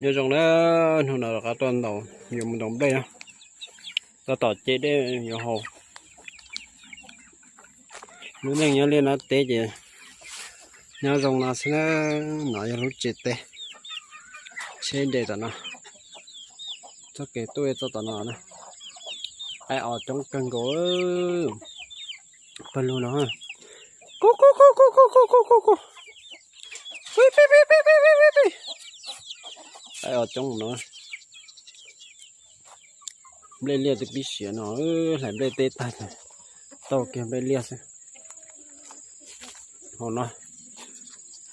Nyob zoo na, hnub no rov qab tuaj ntaus, yuav mus ntaus nplej na. Tab tom ce dej yuav haus. Lub neej nyob liaj nyob teb ces nyob zoo no xwb na. No yog lub tsev teb, tsheb nres tom no. Txoj kev tuaj txog tom no na. Qaib os coob kawg nkaus. Pawg lug no, ku ku ku ku ku ku ku ku ku, qaib os coob no. Nplej liaj twb pib siav no, hlais nplej teb tag ces tau kiag nplej liaj xwb. Hauv no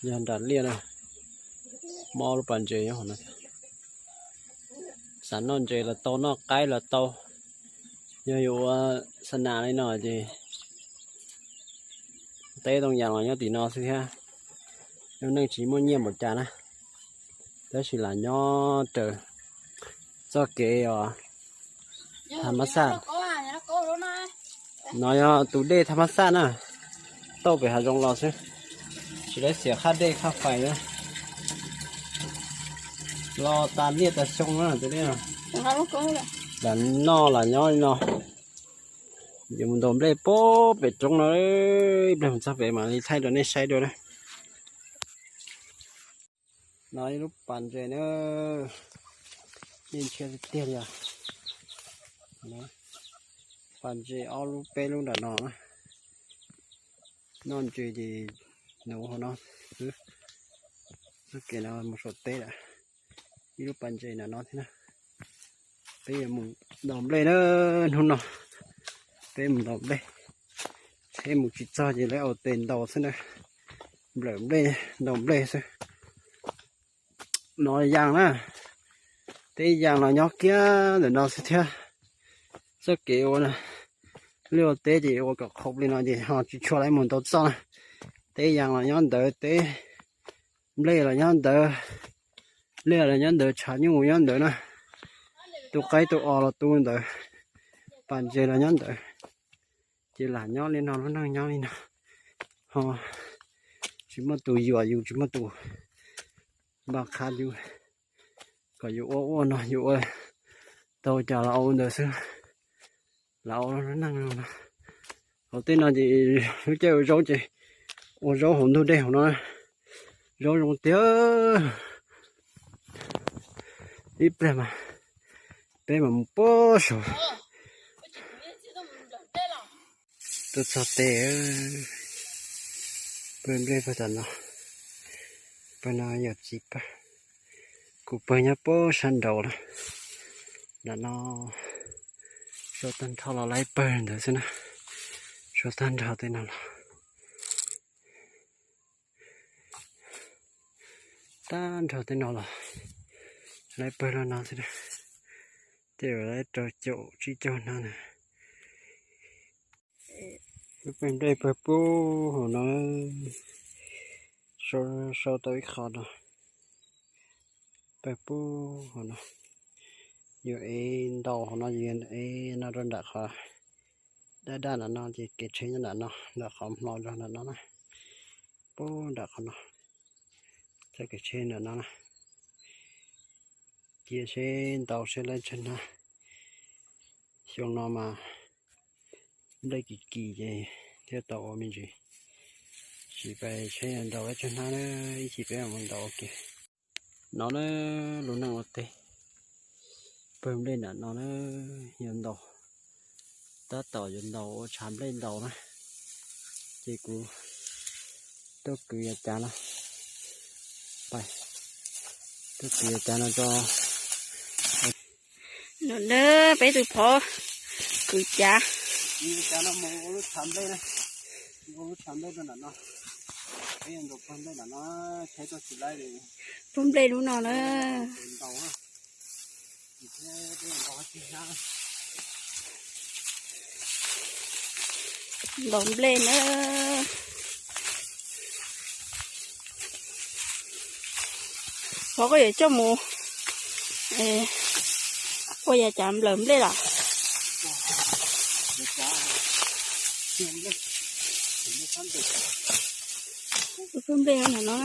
yog nram liaj na, muaj ob lub pas ntses nyob hauv no. Xav noj ntses los tau, noj qaib los tau, yog yuav ua xa nas li no ces teb tooj yas los nyob tim no xwb thiab. Lub neej tsis muaj nyiaj npaum cas na, tab sis lam nyob raws txoj kev os, tham mab xaj. No yog tus dej tham mab xaj na, tauj pem hav zoov los xwb, tsis tau xiam khaj dej khaj fais na. Los tas niaj tas xyoo na, lam noj lam nyob li no. Yuav mus ntaus nplej pem roob no, ib pliag mus txog pem mam li thaij rau nej saib dua na. No ib lub pas ntses na, yeej ntshiab tiag tiag li os. Pas ntses ob lub peb lub nram no na. Noj ntses ces nuv hauv no xwb. Txoj kev no mus saum teb lawm. Ib lub pas ntses nram no thiab na. Peb yuav mus ntaus nplej na, hnub no peb mus ntaus nplej. Tsheb mus tsis txog ces lawv ua tes ntaus xwb na. Nplawm nplej, ntaus nplej xwb. No yas na, teb yas los nyob kiag ntawm no xwb thiab. Txoj kev ua na, lub ua teb ces ua kom qhov li no ces ho tsis tshua lawv mus ntaus txoj na. Teb yas los nyob ntawd, teb nplej los nyob ntawd, liaj los nyob ntawd, tshav nyuj nyob ntawd na. Tu qaib tu os los tu ntawd, pas ntses los nyob ntawd. Ces lam nyob li no, lub neej nyob li no, ho tsis muaj tus yuam yus, tsis muaj tus npaj qha yus, kom yus ua ua no, yus ua tau cas los ua ntawd xwb. Lam ua lub neej no. Hauv tej no ces lub caij ua zaub ces ua zaub hauv ntug dej hauv no, zaub zoo tiag. Ib pliag mas peb mam mus puag saud. Tuaj txog teb, pawg nplej pawg tom no, pawg no yog txiv pawg, kuv pawg nyob puag sab nraud na. Nram no suav tag nrho los laib pawg ntawd xwb na, suav tag nrho tej no los. Tag nrho tej no los laib pawg los no xwb na. Tej zaum laib rau caum tsib caug hnab na. Lub pawg nplej pawg puag hauv no, sau tau ib qho no, pawg puag hauv no. Yus ev ntaus hauv no, yus ev no rau nram qhov daj daj nram no ces kev tsheb nyob nram no, nram qhov hmo zog nram no na. Puag nram qhov no, txoj kev tsheb nram no na. Cia seb ntaus seb laib tsawg hnab. Xyoo no mas nplej kim kim ces thiaj tau ua me ntsis. Sim pais seb ntaus laib tsawg hnab na, ib chim peb mam mus ntaus ua ke. No na, lub neej ua teb, pawg nplej nram no na, yuav ntaus, tab tom yuav ntaus ua tshav nplej ntaus na. Ces kuv tuaj kwv yav cav no, tuaj kwv yav cav no tso. No na, peb tus phov kwv cav. Lub tshav nplej rau nram no, peb ntaus pawg nplej nram no, tsheb tuaj tsis laib li. Pawg nplej lub no na. Ntaus nplej na. Phov, koj yuav coj mus ua yav cav nplawm nplej los? Pawg nplej no na.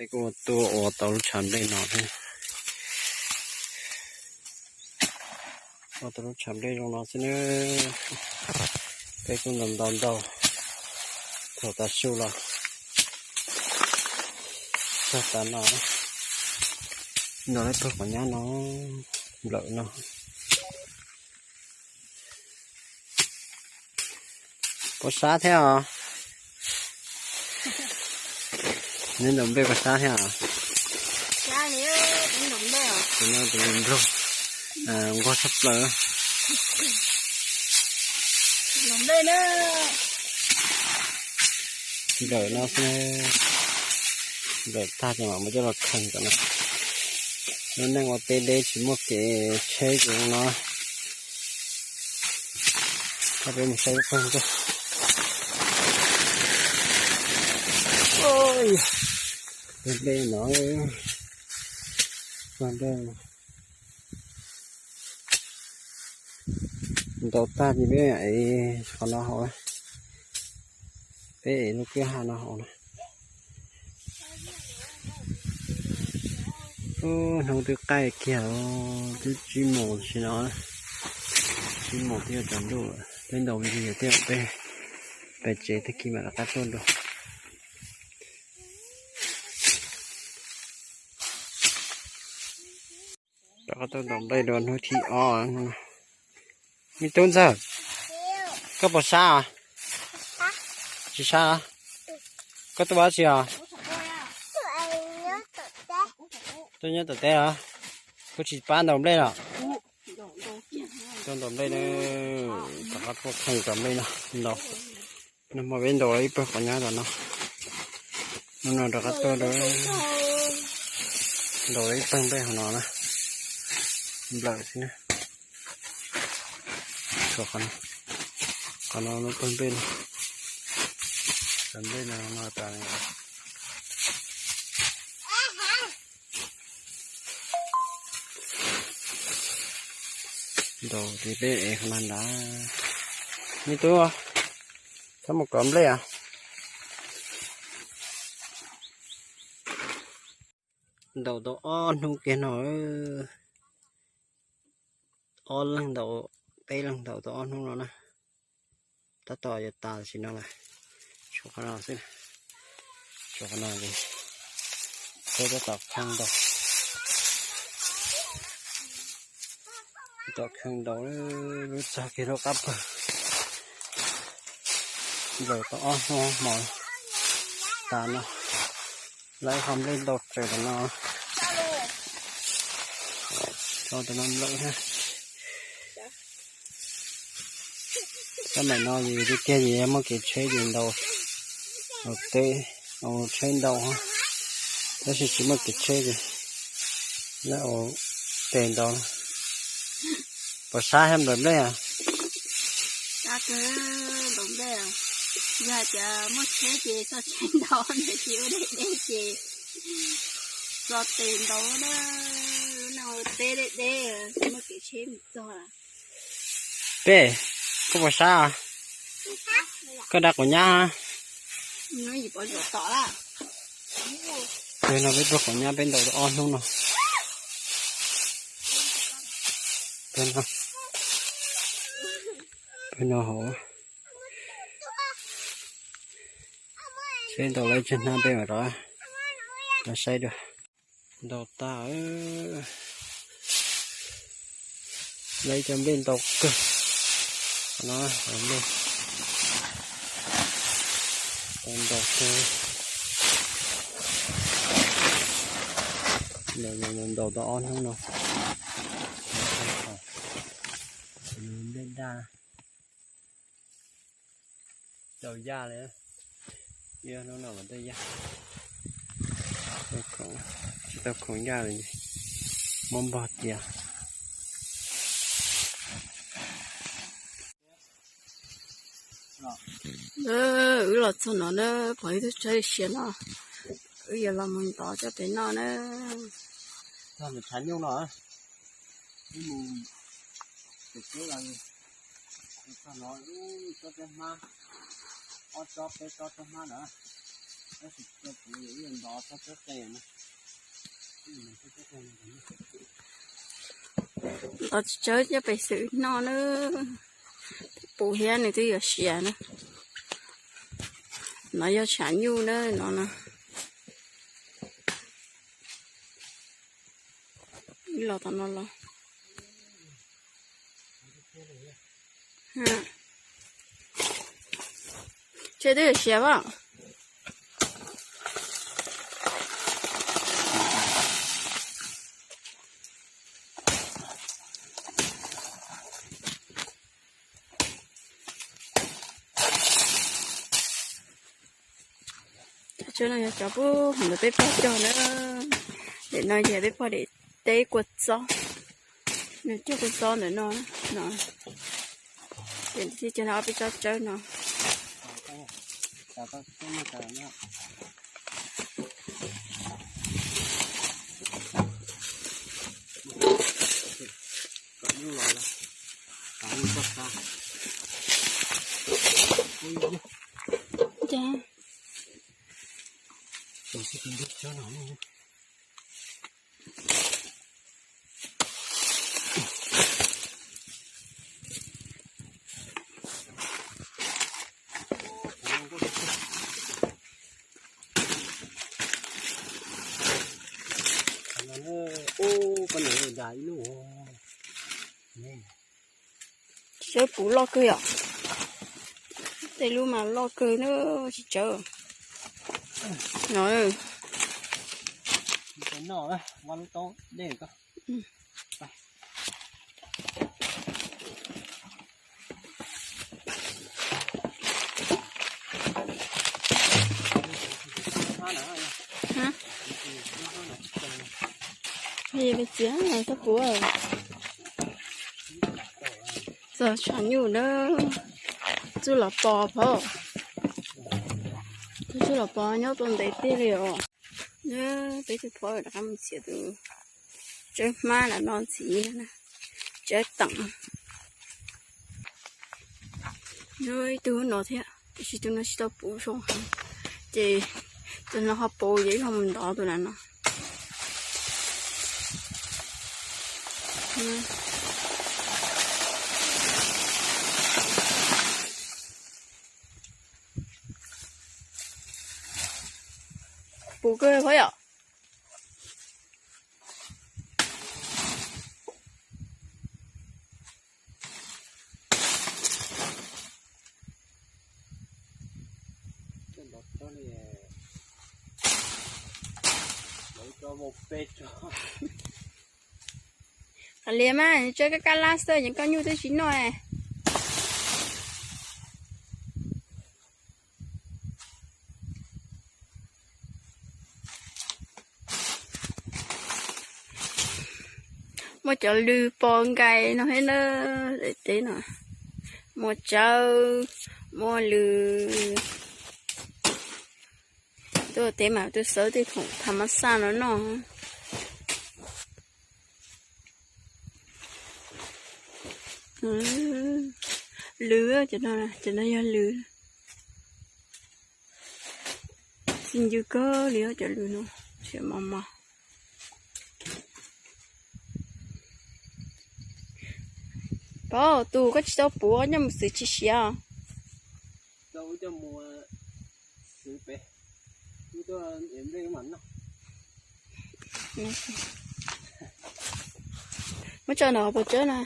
Peb kuj ua tuaj ua tau lub tshav nplej no thiab. Ua tau lub tshav nplej zoo no xwb na. Peb kuj ntaus ntaus ntaus thaum tav su los txog tav no. Ntaus lawv pawg quav nyab no, nplawm no. Puas sab thiab os? Neb ntaus nplej puas sab thiab os? Tus no tus nplog nquag tshaj plaws. Nplawm no xwb, nplawm tag ces mam mus coj los khees tom no. Lub neej ua teb deb tsis muaj kev tsheb ces no. Peb mus saib lub pawg nplej. Pawg nplej no, pawg nplej ntaus tag ces peb ev qhov no haus. Peb ev lub kwj ha no haus na. Hnub twb qaij kiag, twb tsib moos sim no, tsib moos twb yuav tsaus ntuj lawm. Peb ntaus me ntsis yog twb peb pem tsev tag kis mam rov qab tuaj dua. Rov qab tuaj ntaus nplej dua hnub thib ob. Me tub ntxawg, koj puas sab? Tsis sab. Koj tuaj ua dab tsi os? Tuaj nyob tom teb os. Kuv tsis pab ntaus nplej los? Tuaj ntaus nplej na, rov qab tuaj kheej ntaus nplej no. Ntaus, nag hmo peb ntaus ib pawg quav nyab tom no. Hnub no rov qab tuaj ntaus ib pawg nplej hauv no na. Nplawm xwb na. Qhov no lub pawg nplej no, cov nplej no no tas. Ntaus ces peb ev qhov no nrad. Me tub, txhob mus kov nplej os. Ntaus tau ob hnub kiag no, ob leeg ntaus, peb leeg ntaus tau ob hnub no na. Tab tom yuav tas tam sim no lawm. Tshuav qhov no xwb, tshuav qhov no ces peb tab tom kheej ntaus. Tab tom kheej ntaus, lub txog kiag lub qab pawg. Ntaus tau ob hnub hmo tas no, lawv qhov nplej ntau tsawv tam no. Tau tam no nplawm thiab. Tab maim no yus tiag tiag yus muaj kev tsheb ces ntaus, ua teb, ua tsheb ntaus, tab sis tsis muaj kev tsheb ces lawv ua tes ntaus. Puas sab thiab ntaus nplej? Sab kawg ntaus nplej. Yog hais tias muaj tsheb ces txoj tsheb ntaus, ntawm tsis ua deb deb ces txo tes ntaus na. Lub no teb deb deb, tsis muaj kev tsheb mus txog. Peb, koj puas sab? Koj da quav nyab. Peb no peb pawg quav nyab peb ntaus tau ob hnub no. Peb no, peb no hauv. Seb ntaus lawv tsag hnab peb mam rov qab saib dua. Ntaus tag, lawv cov nplej ntau kawg no, nplej ntau kawg. Ntaus tau ob hnub no, nplej daj. Tau yaj li, ib hnub no mas tau yaj, tsis tau khoom yaj li, muab npog cia. Wb los txog no na, pom ib tug tshab sia no, wb yuav los mus ntov coj pem noj na. Txog mus tshav nyuj no, wb mus pem teb los, txog no wb tsob cov hmab, ob tsob peb tsob cov hmab na. Ntov tsis tsawg coj pem xwm noj na. Puv thiab nws twb yuav siav na. No yog tshav nyuj na no na. Los tom no los. Tshav twb yuav siav as. Cov tsawb no yog cov puag ntawd peb pog cog na. Daim no yog peb pog daim teb kua txob. Nws cog kua txob ntawm no no. Ces thiaj cog tau ob peb tsob tsawb no. Ub, koj niam da ib lub. Tsawb puv loj kawg yom. Tej lub mas loj kawg na, tsis tsawb no. Txiav txhob puv. Txog tshav nyuj na, txuj lov pos phauj, txuj lov pos nyob tau ntev tiag li os. Peb tus phauj rov qab mus txiav tus tsawb hmab lam no ntxiv, tsawb teem. Ib tug no thiab, tiam sis tus no tsis tau puv zoo heev, ces tus no ho puv ces ib leeg mus ntov tus na no. Puv kawg phauj yom. Qhov liam mas tsawb kab kab lab xwb, yeej koj nyuj twb tsis noj. Muaj cov lws pos nkais no thiab na, daim teb no. Muaj tsawb, muaj lws. Tuaj teb mas tuaj xawb tej khoom tham mas xaj no noj. Lws, cov no yog lws. Xi ncw kawg li cov lws no, siav mos mos. Pov, tus koj tsis tau puv koj coj mus xwb tsis siav os. Muab tso ntawm hauv paus tsawb na.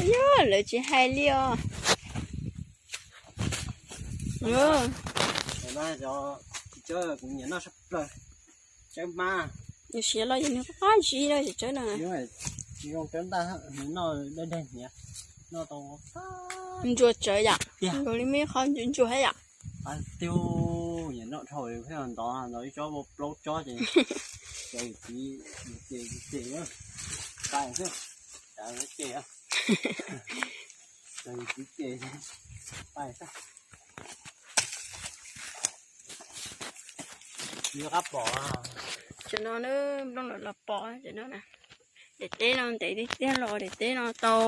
Yog lawv tsis hais li os. Kuv nyiam noj sab plaws tsawb hmab. Yus siav los yus nws qab zib los yus tsawb no. Zoo tsawb ntaj, nws noj dawb dawg hniav, noj tau. Ntsuag tsawb yom, nkaus li muaj ib qho ntsuag ntsuag thiab yom. Qab tiag, nyiam noj dhau pheej ntov ntov ib tsob ua plaub tsob ces, ces ces ces Pais xwb, tsam ces, tsam ces pais xwb. Yuav qab pom. Tam no na, nplooj los los pom tam no na. Daim teb no ntev tiag tiag los daim teb no tau,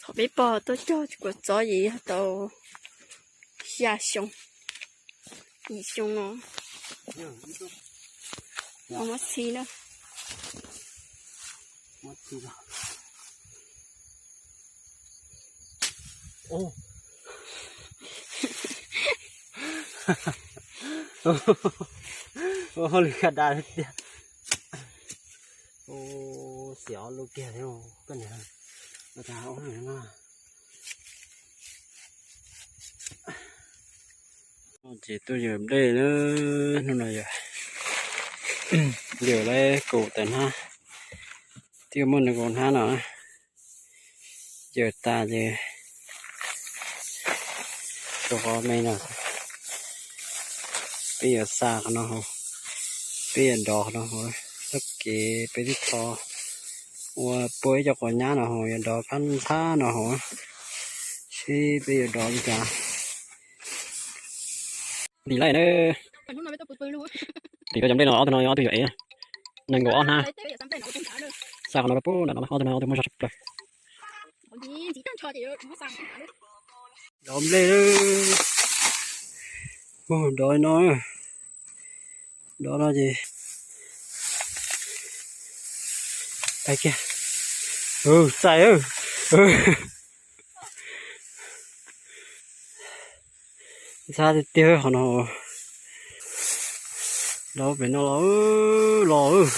thaum peb pog tuaj cog kuv txob ces yog tau xya xyoo, yim xyoo no. Muab txhib na. Ua hauj lwm kaj da tiag. Xiam ob lub kiag thiab koj niam. Ces tuaj yawm nplej na, hnub no yawm, yawm lawv kaum tawm hnab, twb muaj nees nkaum hnab no. Yawm tas ces rau qhov me no, peb yuav xa qhov no hauv, peb yuav dov qhov no hauv, txoj kev peb twb tho ua puab ib co quav nyab no hauv, yuav dov phab nthab no hauv, seb peb yuav dov li cas. Ntim lawm na. Ntim rau cov nplej no ob tug no ob tug yuav ev, nees nkaum ob hnab. Xa qhov no rau puag nram no, ob tug no ob tug muaj zog tshaj plaws. Dov nplej, dov no, dov no ces, txais, ntxhab tiag tiag qhov no. Dov pem no los, los,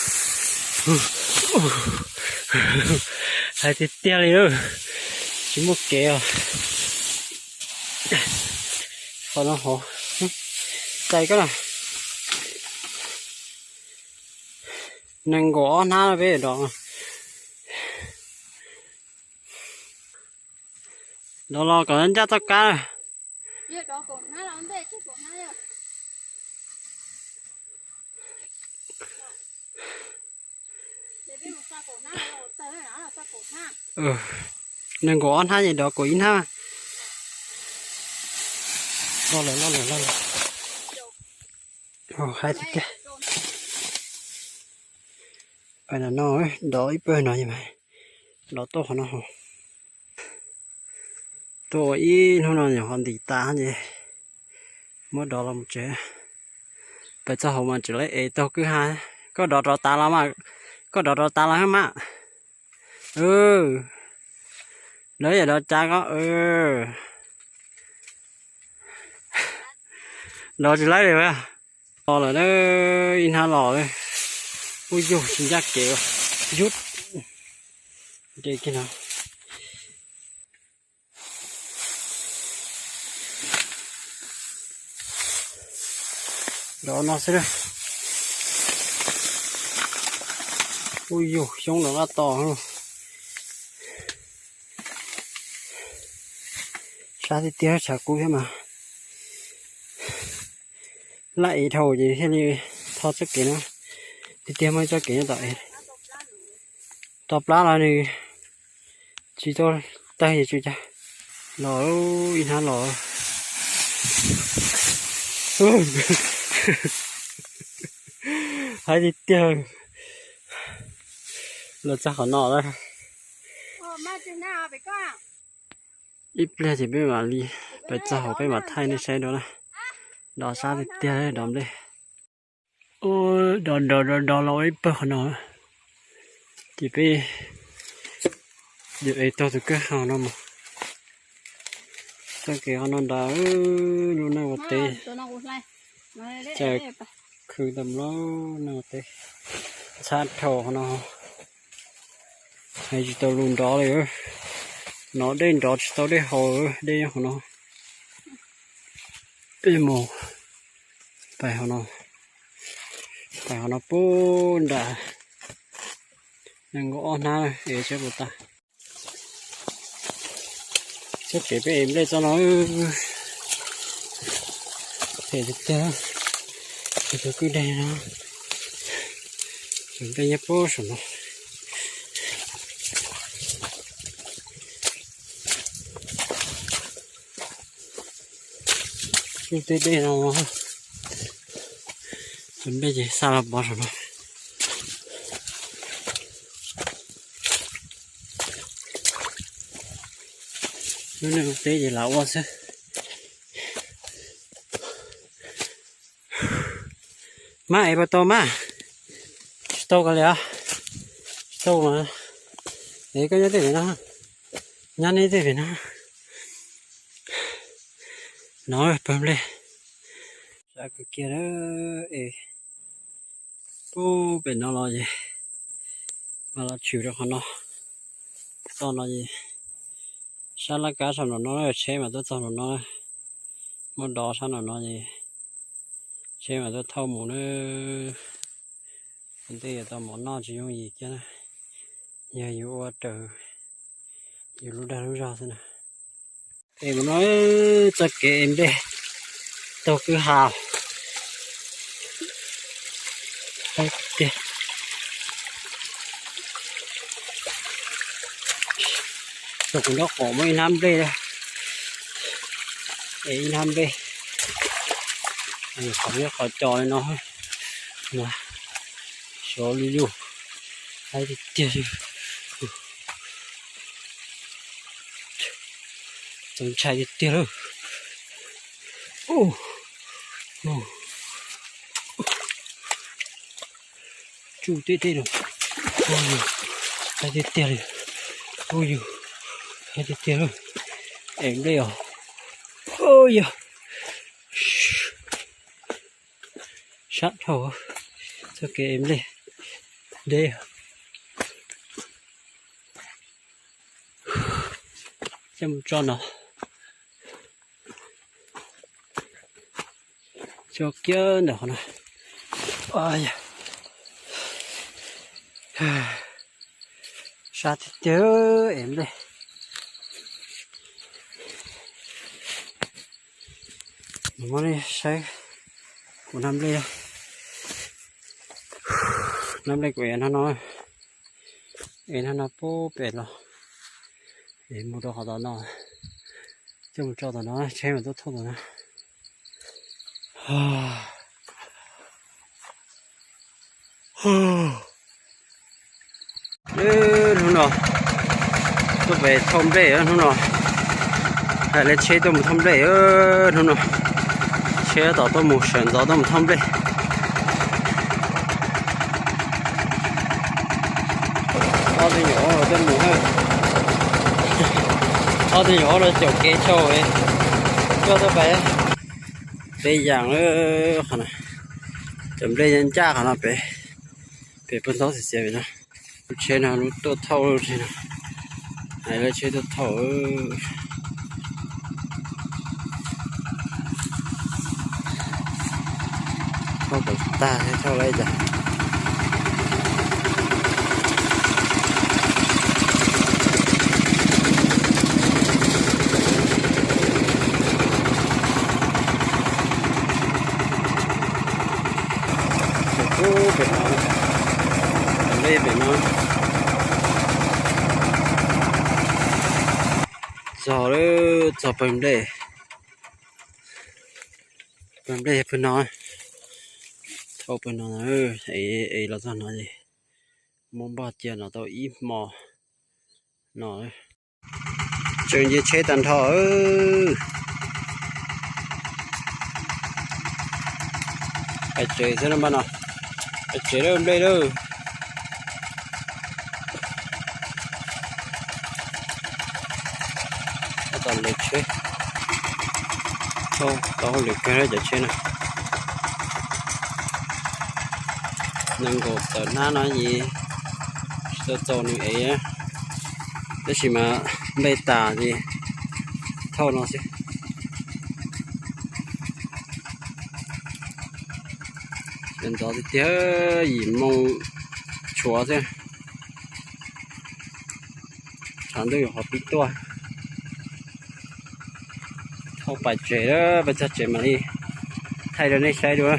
hais tiag tiag li, tsis muaj kev os. Qhov no hov, txais koj na. Nees nkaum ob hnab peb dov. Dov los kom ncaj txoj kab. Nees nkaum ob hnab ces dov kaum ib hnab. Los lawm, los lawm, los lawm. Hais tiag tiag. Pais no, dov ib pawg no, dov tuaj qhov no. Tuaj ua ib hnub no nyuam qhuav ntim tas ces muab dov los mus tsev. Pais txog hauv mas tseem lawv ev taug kwj ha. Koj dov rov tas los mas, koj dov rov tas los mas. Lawv yam dov cav ko. Dov tsis laib li. Los lawm, ib hnab los. Ub yug tsis ncaj kev, yub. Kiag no. Dov no xwb. Ub yug, xyoob los qab to. Sab tiag tiag, tshav kub thiab mas. Laj ev dhau ces thiaj li tho txoj kev no. Tiag tiag muaj txoj kev nyob tom ev. To plab los nws tsis tau tawg es tsis cas. Los ib hnab los. Hais tiag tiag. Los txog qhov no lawm. Ib pliag ces peb mam li pais txog hauv peb mam thaij nej saib dua na. Dov sab tiag tiag dov nplej. Dov dov dov dov los ib pawg qhov no. Ces peb yuav ev taug tus kwj ha no mus. Txoj kev qhov no nrad, lub neej ua teb. Cas khw tau lub neej ua teb. Txhab dhau qhov no. Hais tsis tau lus nrov li. Nov dej nrov tsis tau dej haus, dej nyob qhov no. Peb mus pais qhov no, pais qhov no puag nram. Nees nkaum ob hnab es seb puas tag. Txoj kev peb ev nplej txoj no phem tiag tiag. Tus kwj deg no, tus nplej nyob puag saum no. Tej dej no, cov nplej ces xa los pov saum no. Lub neej teb ces lam ua xwb. Mab, es puas tau mab? Tsis tau kiag li os. Tsis tau mas. Es koj nyob tej pem no, nyob neb tej pem no. No pawg nplej, sab kawg kiag es. Pub pem no los es mas los tshwm rau qhov no. Toj no es sab laj kab sab nraum no, tsheb mas tuaj txog nraum no. Muaj dov sab nraum no es tsheb mas tuaj thauj mus na. Ua ntej yuav tau mov noj tsis yooj yim kiag na, yog yus ua raws yus lub dag lub zog xwb na. Es mus no, txoj kev es nplej taug kwj ha tiag. Rau kuv nraub qaum muaj ib hnab nplej, es ib hnab nplej, qhov nyob qhov co li no, sov li lug, haib tiag tiag li. Txaus ntshai tiag tiag lawm. Tsuj tej tej no, haib tiag tiag li. Ub yus, haib tiag tiag lawm. Es nplej os. Ub yog, sab dhau, txoj kev es nplej deb. Coj mus tso no, tso kiag ntawm qhov no. Sab tiag tiag es nplej. Muab nej saib kuv hnab nplej, hnab nplej kuv ev hnab no, ev hnab no pub pem los, es mus rau qhov tom no, coj mus tso tom no, tsheb mas tuaj thauj tom no. Hnub no tuaj pem thauj nplej, hnub no hais lawv tsheb tuaj mus thauj nplej. Hnub no tsheb tom tuaj mus sawv ntxov tuaj mus thauj nplej. Ob tug nyuam ob los tuaj mus, ob tug nyuam ob los caum kev tshau, coj tuaj pem peb yaam. Qhov no cov nplej ncaj qhov no pem, pem puag ntaub xiav xiav pem no. Lub tsheb no lub tuaj thauj lub tsheb no, hais lawv tsheb tuaj thauj. Thauj kom tag thiab thauj li cas. Pem no, pem no, txog lawm, txog pawg nplej. Pawg nplej pawg no, thauj pawg no, es los txog no es muab npog cia no tau ib hmo no. Tseem nce tsheb tag nrho. Pais tsev xwb na npaj no, pais tsev lawm nplej lawm. Tab tom lawv tsheb, tau hauj lwm kawg cov tsheb no. Nees nkaum tawm hnab no ces tsis tau txaus nws ev, tab sis mas nplej tas ces thauj no xwb. Sawv ntxov tiag tiag, yim moo tshuav xwb. Tshav ntuj yuav qhov pib tuaj. Thauj pais tsev, pais txog tsev mam li thaij rau nej saib dua.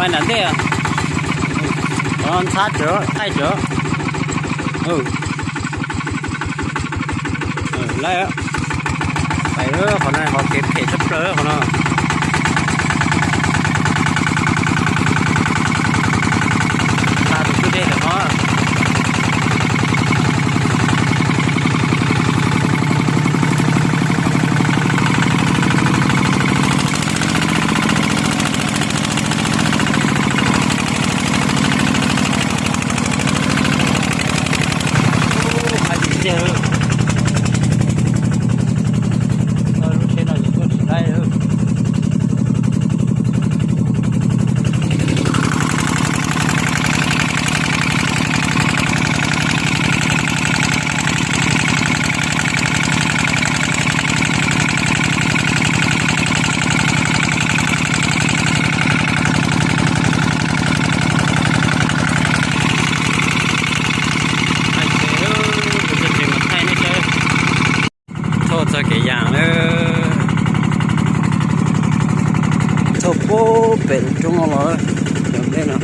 Nram ntej, qhov no ntxhab tsawv, qaij tsawv. Laij, qhov no qhov kev phem tshaj plaws qhov no. Nqa tus kwj dej lawm no. Qab tim tiag, lub tsheb no ces tuaj tsis laib. Thaij txog kev yas na, thaij puag pem lub roob no los, cov ntej no.